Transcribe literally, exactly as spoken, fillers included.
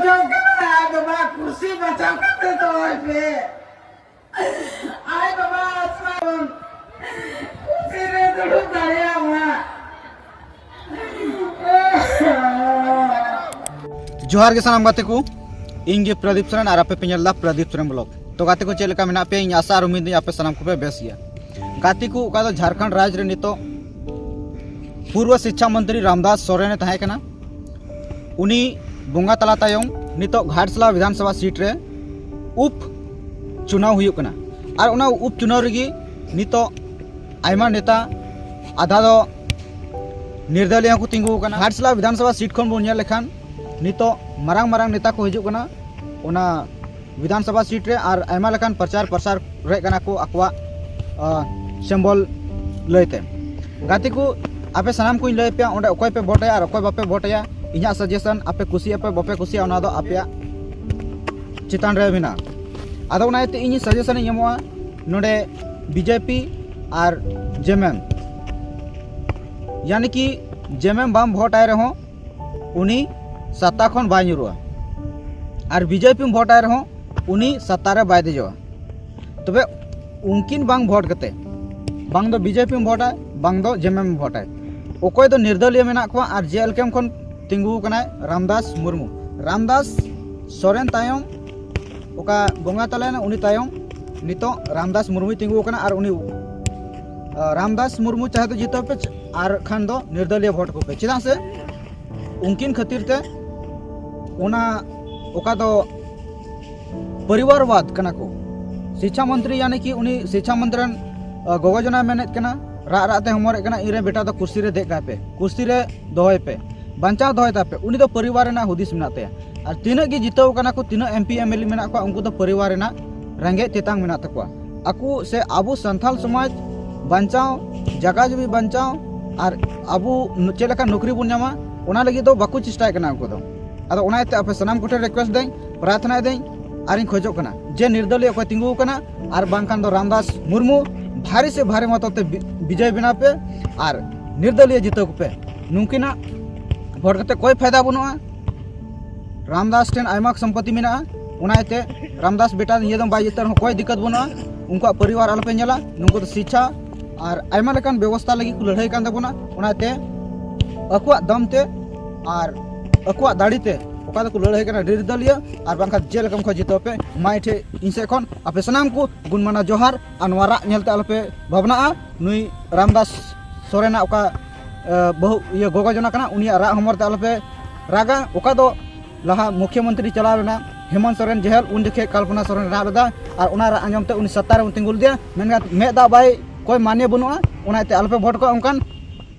ᱵᱟᱧᱪᱟᱣ ᱠᱟᱱᱟ, ᱟᱫᱚ ᱢᱟ ᱠᱩᱨᱥᱤ ᱵᱟᱧᱪᱟᱣ ᱠᱟᱛᱮ ᱫᱚᱦᱚᱭ ᱯᱮ᱾ ᱟᱭ ᱵᱟᱵᱟ ᱟᱥᱢᱟ ᱵᱚᱱ ᱠᱩᱨᱥᱤ ᱨᱮ ᱫᱩᱲᱩᱵ ᱫᱟᱲᱮᱭᱟᱜ ᱢᱟ᱾ ᱡᱚᱦᱟᱨ ᱜᱮ ᱥᱟᱱᱟᱢ ᱜᱟᱛᱮ ᱠᱚ, ᱤᱧ ᱜᱮ ᱯᱨᱚᱫᱤᱯ ᱥᱚᱨᱮᱱ ᱟᱨ ᱟᱯᱮ ᱯᱮ ᱧᱮᱞ ᱮᱫᱟ ᱯᱨᱚᱫᱤᱯ ᱥᱚᱨᱮᱱ ᱵᱞᱚᱜ᱾ ᱛᱚ ᱜᱟᱛᱮ ᱠᱚ, ᱪᱮᱫ ᱞᱮᱠᱟ ᱢᱮᱱᱟᱜ ᱯᱮᱭᱟ? ᱤᱧ ᱟᱥᱟ ᱟᱨ ᱩᱢᱤᱫ ᱫᱟᱹᱧ ᱟᱯᱮ ᱥᱟᱱᱟᱢ ᱠᱚᱯᱮ ᱵᱮᱥ ᱜᱮᱭᱟ᱾ ᱜᱟᱛᱮ ᱠᱚ, ᱚᱠᱟ ᱫᱚ ᱡᱷᱟᱲᱠᱷᱚᱸᱰ ᱨᱟᱡᱽ ᱨᱮ ᱱᱤᱛᱚᱜ ᱯᱩᱨᱵᱚ ᱥᱤᱠᱪᱷᱟ ᱢᱚᱱᱛᱨᱤ ᱨᱟᱢᱫᱟᱥ ᱥᱚᱨᱮᱱ ᱮ ᱛᱟᱦᱮᱸ ᱠᱟᱱᱟ, ᱩᱱᱤ ᱵᱚᱸᱜᱟ ᱛᱟᱞᱟ ᱛᱟᱭᱚᱢ ᱱᱤᱛᱚᱜ ᱜᱷᱟᱴᱥᱤᱞᱟ ᱵᱤᱫᱷᱟᱱᱥᱚᱵᱷᱟ ᱥᱤᱴ ᱨᱮ ᱩᱯ ᱪᱩᱱᱟᱣ ᱦᱩᱭᱩᱜ ᱠᱟᱱᱟ᱾ ᱟᱨ ᱚᱱᱟ ᱩᱯ ᱪᱩᱱᱟᱣ ᱨᱮᱜᱮ ᱱᱤᱛᱚᱜ ᱟᱭᱢᱟ ᱱᱮᱛᱟ, ᱟᱫᱷᱟ ᱫᱚ ᱱᱤᱨᱫᱟᱹᱞᱤᱭᱟᱹ ᱦᱚᱸᱠᱚ ᱛᱤᱸᱜᱩ ᱟᱠᱟᱱᱟ᱾ ᱜᱷᱟᱴᱥᱤᱞᱟ ᱵᱤᱫᱷᱟᱱᱥᱚᱵᱷᱟ ᱥᱤᱴ ᱠᱷᱚᱱ ᱵᱚᱱ ᱧᱮᱞ ᱞᱮᱠᱷᱟᱱ ᱱᱤᱛᱚᱜ ᱢᱟᱨᱟᱝ ᱢᱟᱨᱟᱝ ᱱᱮᱛᱟ ᱠᱚ ᱦᱤᱡᱩᱜ ᱠᱟᱱᱟ ᱚᱱᱟ ᱵᱤᱫᱷᱟᱱᱥᱚᱵᱷᱟ ᱥᱤᱴ ᱨᱮ, ᱟᱨ ᱟᱭᱢᱟ ᱞᱮᱠᱟᱱ ᱯᱨᱚᱪᱟᱨ ᱯᱨᱚᱥᱟᱨ ᱨᱮ ᱠᱟᱱᱟ ᱠᱚ ᱟᱠᱚᱣᱟᱜ ᱥᱤᱢᱵᱚᱞ ᱞᱟᱹᱭᱛᱮ᱾ ᱜᱟᱛᱮ ᱠᱚ, ᱟᱯᱮ ᱥᱟᱱᱟᱢ ᱠᱚᱧ ᱞᱟᱹᱭ ᱟᱯᱮᱭᱟ ᱚᱸᱰᱮ ᱚᱠᱚᱭ ᱯᱮ ᱵᱷᱳᱴ ᱟᱭᱟ ᱟᱨ ᱚᱠᱚᱭ ᱵᱟᱯᱮ ᱵᱷᱳᱴ ᱟᱭᱟ᱾ ᱤᱧᱟᱹᱜ ᱥᱟᱡᱮᱥᱚᱱ, ᱟᱯᱮ ᱠᱩᱥᱤᱭᱟᱜ ᱯᱮ ᱵᱟᱯᱮ ᱠᱩᱥᱤᱭᱟᱜᱼᱟ, ᱚᱱᱟ ᱫᱚ ᱟᱯᱮᱭᱟᱜ ᱪᱮᱛᱟᱱ ᱨᱮ ᱢᱮᱱᱟᱜᱼᱟ᱾ ᱟᱫᱚ ᱚᱱᱟ ᱤᱭᱟᱹᱛᱮ ᱤᱧ ᱥᱟᱡᱮᱥᱚᱱ ᱤᱧ ᱮᱢᱚᱜᱼᱟ ᱱᱚᱰᱮ ᱵᱤᱡᱮᱯᱤ ᱟᱨ ᱡᱮᱢᱮᱢ, ᱭᱟᱱᱤ ᱠᱤ ᱡᱮᱢᱮᱢ ᱵᱟᱢ ᱵᱷᱳᱴ ᱟᱭ ᱨᱮᱦᱚᱸ ᱩᱱᱤ ᱥᱟᱛᱟ ᱠᱷᱚᱱ ᱵᱟᱭ ᱧᱩᱨᱩᱜᱼᱟ, ᱟᱨ ᱵᱤᱡᱮᱯᱤᱢ ᱵᱷᱳᱴ ᱟᱭ ᱨᱮᱦᱚᱸ ᱩᱱᱤ ᱥᱟᱛᱟ ᱨᱮ ᱵᱟᱭ ᱫᱮᱡᱚᱜᱼᱟ᱾ ᱛᱚᱵᱮ ᱩᱱᱠᱤᱱ ᱵᱟᱝ ᱵᱷᱳᱴ ᱠᱟᱛᱮ, ᱵᱟᱝ ᱫᱚ ᱵᱤᱡᱮᱯᱤᱢ ᱵᱷᱳᱴᱟ, ᱵᱟᱝ ᱫᱚ ᱡᱮᱢᱮᱢ ᱵᱷᱳᱴᱟ, ᱚᱠᱚᱭ ᱫᱚ ᱱᱤᱨᱫᱚᱞᱤᱭᱟᱹ ᱢᱮᱱᱟᱜ ᱠᱚᱣᱟ ᱟᱨ ᱡᱮ ᱮᱞ ᱠᱮᱢ ᱠᱷᱚᱱ ᱛᱤᱸᱜᱩ ᱟᱠᱟᱱᱟᱭ ᱨᱟᱢᱫᱟᱥ ᱢᱩᱨᱢᱩ᱾ ᱨᱟᱢᱫᱟᱥ ᱥᱚᱨᱮᱱ ᱛᱟᱭᱚᱢ, ᱚᱠᱟ ᱵᱚᱸᱜᱟ ᱛᱟᱞᱟᱭᱮᱱᱟ, ᱩᱱᱤ ᱛᱟᱭᱚᱢ ᱱᱤᱛᱚᱜ ᱨᱟᱢᱫᱟᱥ ᱢᱩᱨᱢᱩᱭ ᱛᱤᱸᱜᱩ ᱟᱠᱟᱱᱟ᱾ ᱟᱨ ᱩᱱᱤ ᱨᱟᱢᱫᱟᱥ ᱢᱩᱨᱢᱩ ᱪᱟᱦᱮ ᱫᱚ ᱡᱤᱛᱟᱹᱣ ᱯᱮ, ᱟᱨ ᱠᱷᱟᱱ ᱫᱚ ᱱᱤᱨᱫᱚᱞᱤᱭᱟᱹ ᱵᱷᱳᱴ ᱠᱚᱯᱮ᱾ ᱪᱮᱫᱟᱜ ᱥᱮ ᱩᱱᱠᱤᱱ ᱠᱷᱟᱹᱛᱤᱨ ᱛᱮ ᱚᱱᱟ ᱚᱠᱟ ᱫᱚ ᱯᱚᱨᱤᱵᱟᱨᱣᱟᱫ ᱠᱟᱱᱟ ᱠᱚ᱾ ᱥᱤᱠᱪᱷᱟ ᱢᱚᱱᱛᱨᱤ, ᱭᱟᱱᱤ ᱠᱤ ᱩᱱᱤ ᱥᱤᱠᱪᱷᱟ ᱢᱚᱱᱛᱨᱤ ᱨᱮᱱ ᱜᱚᱜᱚ ᱡᱚᱱᱟᱭ ᱢᱮᱱᱮᱫ ᱠᱟᱱᱟ, ᱨᱟᱜ ᱨᱟᱜ ᱛᱮ ᱦᱚᱢᱚᱨᱮᱫ ᱠᱟᱱᱟ, "ᱤᱧ ᱨᱮᱱ ᱵᱮᱴᱟ ᱫᱚ ᱠᱩᱨᱥᱤ ᱨᱮ ᱫᱮᱡ ᱠᱟᱭ ᱯᱮ, ᱠᱩᱨᱥᱤ ᱨᱮ ᱫᱚᱦᱚᱭ ᱯᱮ, ᱵᱟᱧᱪᱟᱣ ᱫᱚᱦᱚᱭ ᱛᱟᱯᱮ, ᱩᱱᱤ ᱫᱚ ᱯᱚᱨᱤᱵᱟᱨ ᱨᱮᱱᱟᱜ ᱦᱩᱫᱤᱥ ᱢᱮᱱᱟᱜ ᱛᱟᱭᱟ᱾" ᱟᱨ ᱛᱤᱱᱟᱹᱜ ᱜᱮ ᱡᱤᱛᱟᱹᱣ ᱠᱟᱱᱟ ᱠᱚ, ᱛᱤᱱᱟᱹᱜ M P M L A ᱢᱮᱱᱟᱜ ᱠᱚᱣᱟ, ᱩᱱᱠᱩ ᱫᱚ ᱯᱚᱨᱤᱵᱟᱨ ᱨᱮᱱᱟᱜ ᱨᱮᱸᱜᱮᱡ ᱛᱮᱛᱟᱝ ᱢᱮᱱᱟᱜ ᱛᱟᱠᱚᱣᱟ᱾ ᱟᱠᱚ ᱥᱮ ᱟᱵᱚ ᱥᱟᱱᱛᱟᱞ ᱥᱚᱢᱟᱡᱽ ᱵᱟᱧᱪᱟᱣ, ᱡᱟᱭᱜᱟ ᱡᱩᱢᱤ ᱵᱟᱧᱪᱟᱣ, ᱟᱨ ᱟᱵᱚ ᱪᱮᱫ ᱞᱮᱠᱟ ᱱᱚᱠᱨᱤ ᱵᱚᱱ ᱧᱟᱢᱟ, ᱚᱱᱟ ᱞᱟᱹᱜᱤᱫ ᱫᱚ ᱵᱟᱠᱚ ᱪᱮᱥᱴᱟᱭᱮᱫ ᱠᱟᱱᱟ ᱩᱱᱠᱩ ᱫᱚ᱾ ᱟᱫᱚ ᱚᱱᱟ ᱤᱭᱟᱹᱛᱮ ᱟᱯᱮ ᱥᱟᱱᱟᱢ ᱠᱚᱴᱷᱮᱱ ᱨᱤᱠᱩᱭᱮᱥᱴ ᱫᱟᱹᱧ, ᱯᱨᱟᱨᱛᱷᱱᱟ ᱫᱟᱹᱧ, ᱟᱨᱤᱧ ᱠᱷᱚᱡᱚᱜ ᱠᱟᱱᱟ ᱡᱮ ᱱᱤᱨᱫᱚᱞᱤᱭᱟᱹ ᱚᱠᱚᱭ ᱛᱤᱸᱜᱩ ᱟᱠᱟᱱᱟ ᱟᱨ ᱵᱟᱝᱠᱷᱟᱱ ᱫᱚ ᱨᱟᱢᱫᱟᱥ ᱢᱩᱨᱢᱩ ᱵᱷᱟᱨᱤ ᱥᱮ ᱵᱷᱟᱨᱤ ᱢᱚᱛᱚ ᱛᱮ ᱵᱤ- ᱵᱤᱡᱚᱭ ᱵᱮᱱᱟᱣ ᱯᱮ ᱟᱨ ᱱᱤᱨᱫᱚᱞᱤᱭᱟᱹ ᱡᱤᱛᱟᱹᱣ ᱠᱚᱯᱮ᱾ ᱱᱩᱠᱤᱱᱟᱜ ᱵᱷᱳᱴ ᱠᱟᱛᱮ ᱠᱚᱭ ᱯᱷᱟᱭᱫᱟ ᱵᱟᱹᱱᱩᱜᱼᱟ᱾ ᱨᱟᱢᱫᱟᱥ ᱴᱷᱮᱱ ᱟᱭᱢᱟ ᱥᱚᱢᱯᱚᱛᱤ ᱢᱮᱱᱟᱜᱼᱟ᱾ ᱚᱱᱟ ᱤᱭᱟᱹᱛᱮ ᱨᱟᱢᱫᱟᱥ ᱵᱮᱴᱟ ᱱᱤᱭᱟᱹ ᱫᱚ ᱵᱟᱭ ᱡᱤᱛᱟᱹᱣ ᱨᱮᱦᱚᱸ ᱠᱚᱭ ᱫᱤᱠᱠᱟᱛ ᱵᱟᱹᱱᱩᱜᱼᱟ᱾ ᱩᱱᱠᱩᱣᱟᱜ ᱯᱚᱨᱤᱵᱟᱨ ᱟᱞᱚᱯᱮ ᱧᱮᱞᱟ᱾ ᱱᱩᱠᱩ ᱫᱚ ᱥᱤᱪᱪᱷᱟ ᱟᱨ ᱟᱭᱢᱟ ᱞᱮᱠᱟᱱ ᱵᱮᱵᱚᱥᱛᱷᱟ ᱞᱟᱹᱜᱤᱫ ᱠᱚ ᱞᱟᱹᱲᱦᱟᱹᱭ ᱠᱟᱱ ᱛᱟᱵᱚᱱᱟ᱾ ᱚᱱᱟᱛᱮ ᱟᱠᱚᱣᱟᱜ ᱫᱟᱢ ᱛᱮ ᱟᱨ ᱟᱠᱚᱣᱟᱜ ᱫᱟᱲᱮ ᱛᱮ ᱚᱠᱟ ᱫᱚᱠᱚ ᱞᱟᱹᱲᱦᱟᱹᱭ ᱠᱟᱱᱟ ᱱᱤᱨᱫᱚᱞᱤᱭᱟᱹ, ᱟᱨ ᱵᱟᱝᱠᱷᱟᱱ ᱪᱮᱫ ᱞᱮᱠᱟᱢ ᱠᱷᱚᱡᱽ ᱡᱤᱛᱟᱹᱣ ᱯᱮ᱾ ᱢᱟ ᱤᱧ ᱴᱷᱮᱱ, ᱤᱧ ᱥᱮᱫ ᱠᱷᱚᱱ ᱟᱯᱮ ᱥᱟᱱᱟᱢ ᱠᱚ ᱜᱩᱱᱢᱟᱱᱟ ᱡᱚᱦᱟᱨ᱾ ᱟᱨ ᱱᱚᱣᱟ ᱨᱟᱜ ᱧᱮᱞᱛᱮ ᱟᱞᱚᱯᱮ ᱵᱷᱟᱵᱽᱱᱟᱜᱼᱟ᱾ ᱱᱩᱭ ᱨᱟᱢᱫᱟᱥ ᱥᱚᱨᱮᱱᱟᱜ ᱚᱠᱟ, ᱮ, ᱵᱟᱹᱦᱩ, ᱤᱭᱟᱹ, ᱜᱚᱜᱚ ᱡᱚᱱᱟ ᱠᱟᱱᱟ, ᱩᱱᱤᱭᱟᱜ ᱨᱟᱜ ᱦᱚᱢᱚᱨ ᱛᱮ ᱟᱞᱚᱯᱮ ᱨᱟᱜᱟ᱾ ᱚᱠᱟ ᱫᱚ ᱞᱟᱦᱟ ᱢᱩᱠᱷᱭᱚᱢᱚᱱᱛᱨᱤ ᱪᱟᱞᱟᱣ ᱞᱮᱱᱟ ᱦᱮᱢᱚᱱᱛ ᱥᱚᱨᱮᱱ ᱡᱮᱦᱮᱞ, ᱩᱱ ᱡᱚᱠᱷᱮᱡ ᱠᱟᱞᱯᱚᱱᱟ ᱥᱚᱨᱮᱱ ᱨᱟᱜ ᱞᱮᱫᱟ, ᱟᱨ ᱚᱱᱟ ᱨᱟᱜ ᱟᱸᱡᱚᱢ ᱛᱮ ᱩᱱᱤ ᱥᱟᱛᱛᱟ ᱨᱮ ᱛᱤᱸᱜᱩ ᱞᱮᱫᱮᱭᱟ᱾ ᱢᱮᱱᱠᱷᱟᱱ ᱢᱮᱫ ᱫᱟᱜ ᱵᱟᱭ ᱠᱚᱭ ᱢᱟᱱᱭᱟ ᱵᱟᱹᱱᱩᱜᱼᱟ᱾ ᱚᱱᱟᱛᱮ ᱟᱞᱚᱯᱮ ᱵᱷᱳᱴ ᱠᱚᱣᱟ ᱚᱱᱠᱟᱱ